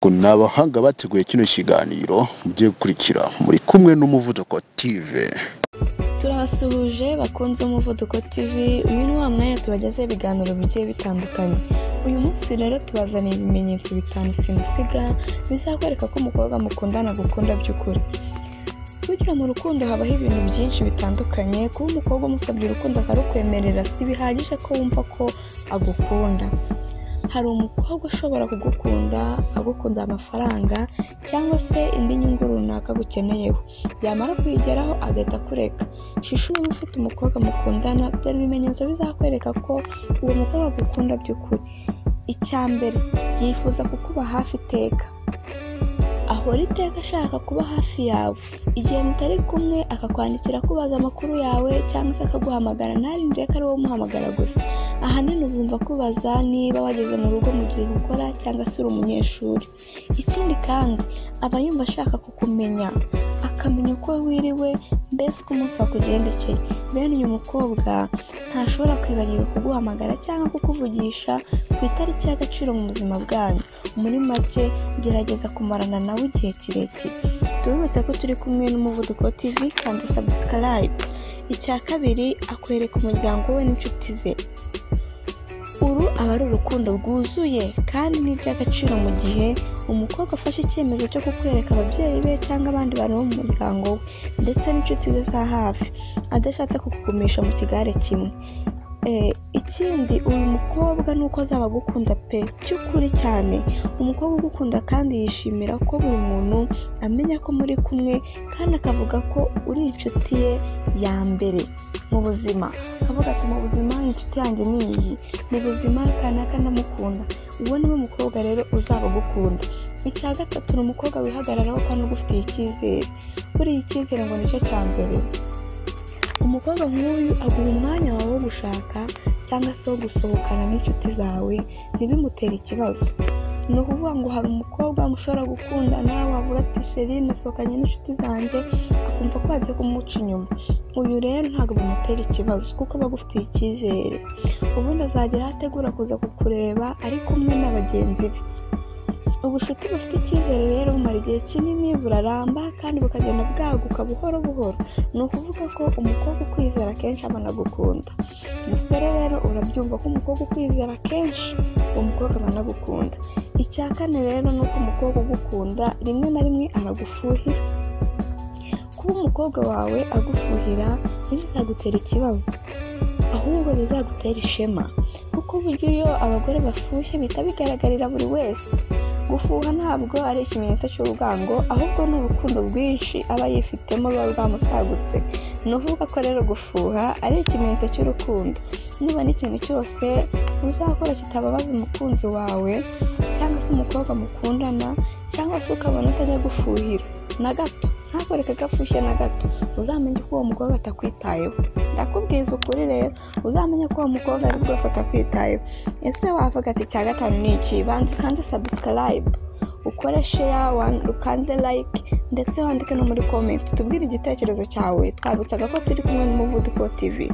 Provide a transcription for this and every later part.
Ni abahanga bateguye kino kiganiro mugiye gukurikira muri kumwe n'Umuvuduko TV. Turabasuhuje bakunze Umuvuduko TV. Uyu ni wa mwanya tubagezaho ibiganiro bigiye bitandukanye. Uyu munsi rero tubazaniye ibimenyetso bitanu simusiga bizakwereka ko umukobwa mukundana agukunda by'ukuri. Burya mu rukundo habaho ibintu byinshi bitandukanye. Kuba umukobwa umusabye urukundo akarukwemerera si bihagije ko wumva ko agukunda. Hari umukobwa ushobora kugukunda agukunda amafaranga cyangwa se indi nyungu runaka agukeneyeho, yamara kuyigeraho agahita akureka. Shisha niba ufite umukobwa mukundana, dore ibimenyetso bizakwereka ko uwo mukobwa agukunda by'ukuri. Icya mbere, yifuza kukuba hafi iteka. Ahora iteka ashaka kuba hafi yawe. Igihe mutari kumwe akakwandikira akubaza amakuru yawe cyangwa se akaguhamagara ntarindire ko ari wowe umuhamagara gusa. Ahanini uzumva akubaza niba wageze mu rugo mu gihe ukora cyangwa se uri umunyeshuri. Ikindi kandi aba yumva ashaka kukumenya, akamenya uko wiriwe, mbese uko umunsi wakugendekeye. Bene uyu mukobwa ntashobora kwibagirwa kuguhamagara cyangwa kukuvugisha ku itariki y'agaciro mu buzima bwanyu. Muri make, gerageza kumarana nawe igihe kirekire. Tubibutse ko turi kumwe n'Umuvuduko TV, kandi subscribe. Icya kabiri, akwereka umuryango we n'inshuti ze. Uru aba ari urukundo rwuzuye kandi ni iby'agaciro mu gihe umukobwa afashe icyemezo cyo kukwereka ababyeyi be cyangwa abandi bantu bo mu muryango we ndetse n'inshuti ze za hafi, adashatse kukugumisha mu kigare kimwe. Ikindi, uyu mukobwa ni uko azaba agukunda pe by'ukuri cyane. Umukobwa ugukunda kandi yishimira ko buri muntu amenya ko muri kumwe, kandi akavuga ko uri inshuti ye ya mbere mu buzima. Akavuga ati mu buzima inshuti yanjye ni iyi, mu buzima kanaka ndamukunda. Uwo niwe mukobwa rero uzaba agukunda. Icya gatatu, ni umukobwa wihagararaho kandi ugufitiye icyizere. Buriya icyizere ngo nicyo cya mbere. Umukobwa nk'uyu aguha umwanya wawe wo gushaka cyangwa se wo gusohokana n'inshuti zawe ntibimutere ikibazo. Ni ukuvuga ngo hari umukobwa mushobora gukundana wavuga ati sheri nasohokanye n'inshuti zanjye, akumva ko wagiye kumuca inyuma. Uyu rero ntabwo bimutera ikibazo kuko aba agufitiye icyizere. Ubundi azagera aho ategura kuza kukureba ari kumwe na bagenzi be. Ubucuti bufite icyizere rero bumara igihe kinini, buraramba kandi bukagenda bwaguka buhoro buhoro. Ni ukuvuga ko umukobwa ukwizera kenshi aba anagukunda. Umusore rero urabyumva ko umukobwa ukwizera kenshi uwo mukobwa aba anagukunda. Icya kane rero ni uko umukobwa ugukunda rimwe na rimwe aragufuhira. Kuba umukobwa wawe agufuhira ntibizagutera ikibazo, ahubwo bizagutera ishema, kuko burya iyo abagore bafushye bihita bigaragarira buri wese. Gufuha ntabwo ari ikimenyetso cy'urwango, ahubwo ni urukundo rwinshi aba yifitemo ruba rwamusagutse. Ni ukuvuga ko rero gufuha ari ikimenyetso cy'urukundo. Nubona ikintu cyose uzakora kitababaza umukunzi wawe cyangwa se umukobwa mukundana, cyangwa se ukabona atajya gufuhira na gato, ntakwereke ko afushye na gato, uzamenye ko uwo mukobwa atakwitayeho. Ndakubwiza ukuri rero, uzamenye ko uwo mukobwa ari rwose atakwitayeho. Ese wavuga ati icya gatanu ni iki? Banza ukande subscribe, ukore share, ukande like, ndetse wandike no muri comment tubwire igitekerezo cyawe. Twabutsaga ko turi kumwe n'Umuvuduko TV.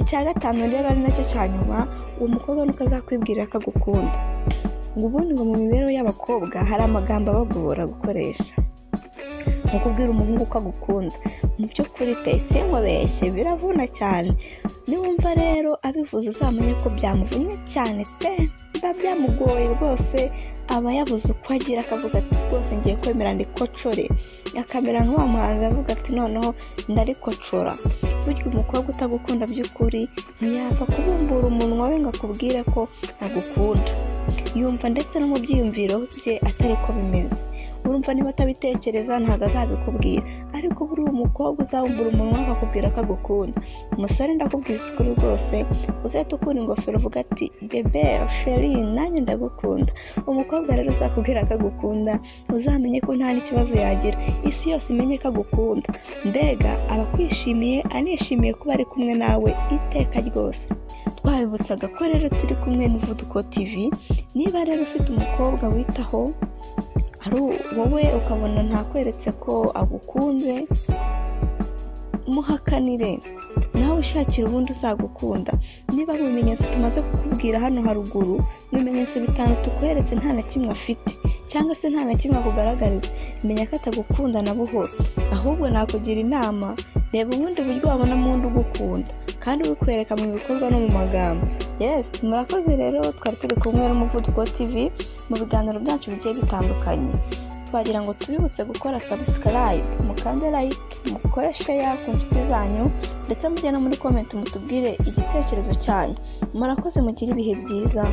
Icya gatanu rero ari nacyo cya nyuma, uwo mukobwa nuko azakwibwira ko agukunda. Ngo ubundi ngo mu mibereho y'abakobwa hari amagambo abagora gukoresha nko kubwira umuhungu ko agukunda. Mu by'ukuri pe sinkubeshye biravuna cyane. Niwumva rero abivuze uzamenye ko byamuvunnye cyane pe, biba byamugoye rwose, aba yabuze uko agira akavuga ati rwose ngiye kwemera ndikocore, akamera nk'uwa muhanzi avuga ati noneho ndarikocora. Burya umukobwa utagukunda by'ukuri ntiyapfa kubumbura umunwa we ngo akubwire ko agukunda. Yumva ndetse no mu byiyumviro bye atari ko bimeze. Urumva niba atabitekereza ntabwo azabikubwira, ariko buriya umukobwa uzabumbura umunwa akakubwira ko agukunda, umusore ndakubwiza ukuri rwose uzahita ukura ingofero uvuga ati bebe sheri nanjye ndagukunda. Umukobwa rero uzakubwira ko agukunda uzamenye ko nta n'ikibazo yagira, isi yose imenye ko agukunda. Mbega aba akwishimiye, anishimiye kuba ari kumwe nawe iteka ryose. Twabibutsaga ko rero turi kumwe n'Umuvuduko TV. Niba rero ufite umukobwa witaho ari wowe ukabona ntakweretse ko agukunze, muhakanire nawe ushakira ubundi uzagukunda. Niba mu bimenyetso tumaze kukubwira hano haruguru, mu bimenyetso bitanu tukweretse nta na kimwe afite, cyangwa se nta na kimwe akugaragariza, menya ko atagukunda na buhoro. Ahubwo nakugira inama, reba ubundi buryo wabonamo undi ugukunda kandi ubikwereka mu bikorwa no mu magambo. Yes, murakoze rero, twari turi kumwe n'Umuvuduko TV mu biganiro byacu bigiye bitandukanye. Twagira ngo tubibutse gukora subscribe, mukande like, mukore share ku nshuti zanyu, ndetse mujye no muri comment mutubwire igitekerezo cyanyu. Murakoze, mugire ibihe byiza.